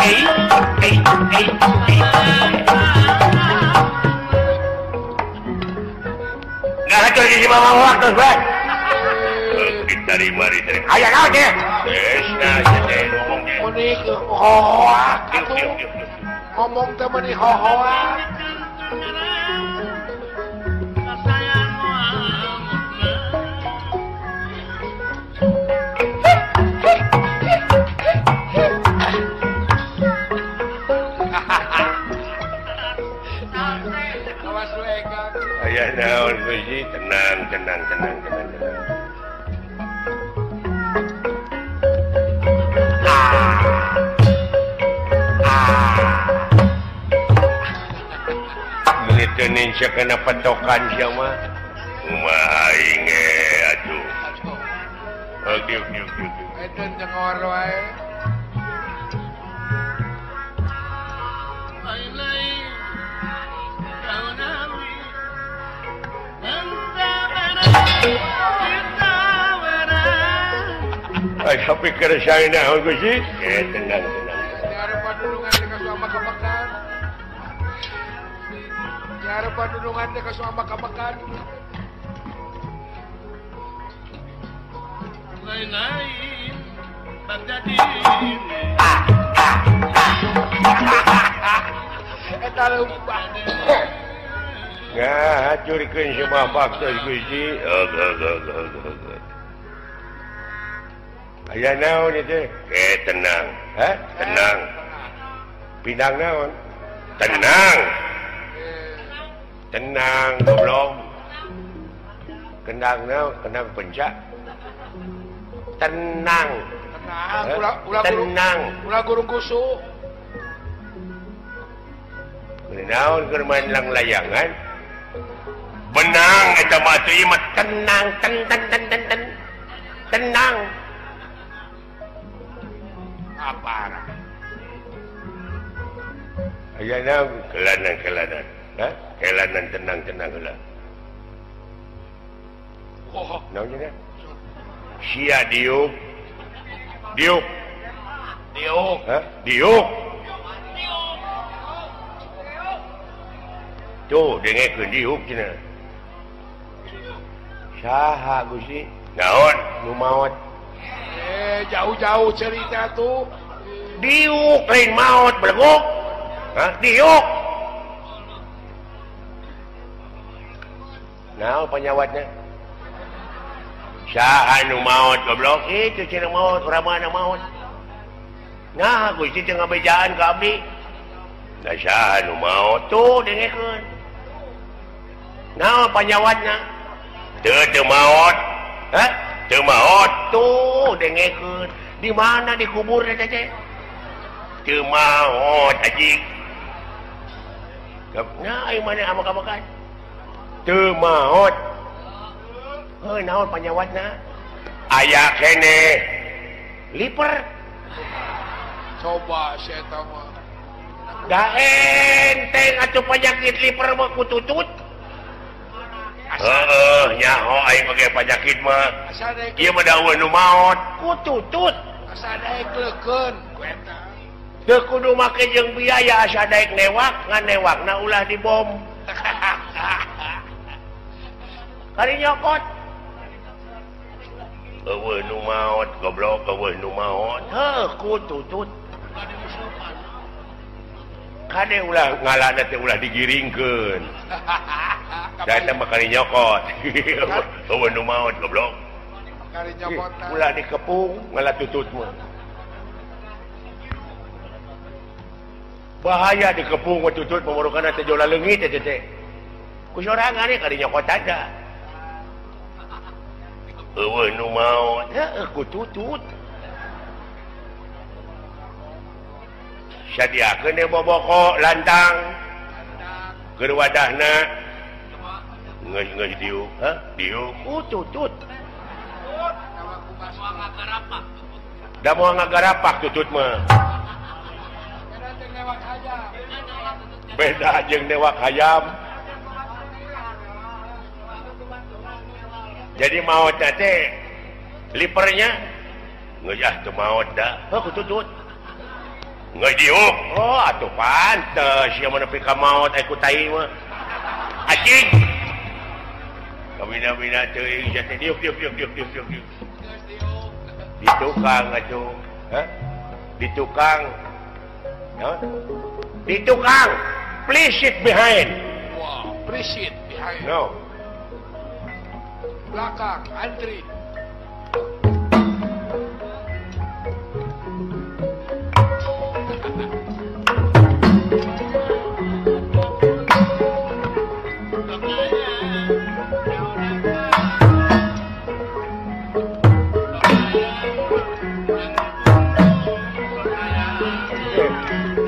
Nah, itu di mama waktu, Bang. Diterima, diterima. Ayo, kau deh. Nah, ngomongnya. Meni hoak atuh. Ngomong teh meni hoak. Aya naon Gusti, tenang tenang tenang tenang tenang. Meni teu ninca kana patokan sia mah. Kumaha aing atuh. Oke oke oke. Eta cengor wae. Ay, tapi keresahan naon Gusti? Tenang tenang. Nyari padulungan teh ka suama kamekan. Nyari padulungan teh ka suama kamekan. Lain-lain bagdadi. Eta leumpah. Ngahacurkeun semua faktor Gusti. Aya naon ieu teh? Tenang. Hah? Tenang. Pinang naon? Tenang. Tenang goblok. Kendang naon? Kendang pencak. Tenang. Tenang, ulah tenang. Ulah gurung kusu. Naon keur main lang layangan? Benang eta mah atuh ieu mah tenang ten ten ten ten ten. Tenang. Apa? Aya naon kelanan-kelanan. Hah? Kelanan tenang-tenang heula. Oh, naon cenah? Sia diuk. Diuk. Diuk. Hah? Diuk. Tuh dengekeun diuk cenah. Saha Gusti? Naon nu maot? Jauh-jauh cerita tuh. Diuk lain maot beleguk. Hah? Diuk. Naon panyawatna? Saha nu maot goblok? Itu cenah maot, urang mana maot. Nah, Gusti teu ngabejaan ka abdi. Nah, saha nu maot tuh dengekeun. Naon panyawatna? Teu teu maot. Hah? Teu maot tuh dengekeun. Di mana dikubur eta teh? Teu maot anjing. Nah, aing mana amak-amakan? Teu maot. Heuh, naon panyawatna? Aya keneh. Liper. Coba si eta mah. Da enteng atuh penyakit liper mah kututut. Heeh, nyaho aing make penyakit mah. Ieu mah da eueuh nu maot, kututut. Asa daek leukeun ku eta. Teu kudu make jeung biaya asa daek newak, ngan newakna ulah dibom. Kari nyokot. Eueuh nu maot, goblok eueuh nu maot. Heuh, kututut. Kade ulah ngalana teh ulah digiringkeun. Da eta mah kari nyokot. Eueuh nu maot goblok. Kari nyokotan. Ulah dikepung ngalah tutut mah. Bahaya dikepung mah tutut pamorokana teh jola leungit teh teh. Ku sorangan we kari nyokotan da. Eueuh nu maot, heuh kututut. Sadiakeun deui boboko lantang. Keur wadahna geus-geus diuk, hah? Diuk kututut. Da moal ngagarapak tutut mah. Beda jeung newak hayam. Jadi maot teh lipernya geus ah teu maot da. Heuh kututut. Geus diuk. Oh, atuh pantes sia mah nepi ka maot aya ku tai mah. Anjing. Kabina-bina teuing sia teh diuk diuk diuk diuk diuk diuk. Di tukang atuh. Hah? Di tukang. Naon? Di tukang. Please sit behind. Wow, please sit behind. No. Belakang, antri.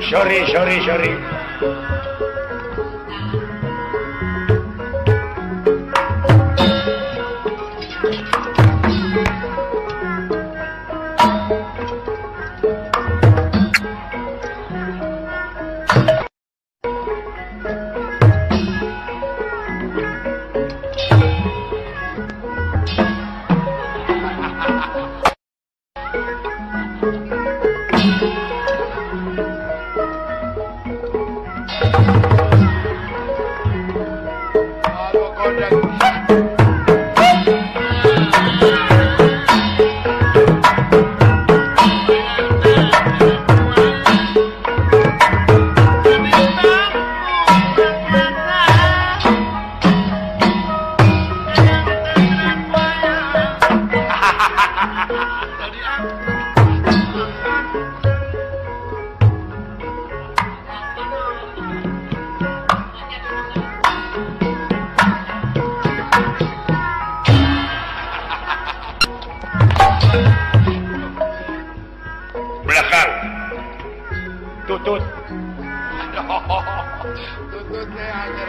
Sorry, sorry, sorry. Belakang tutut. Tututnya aja.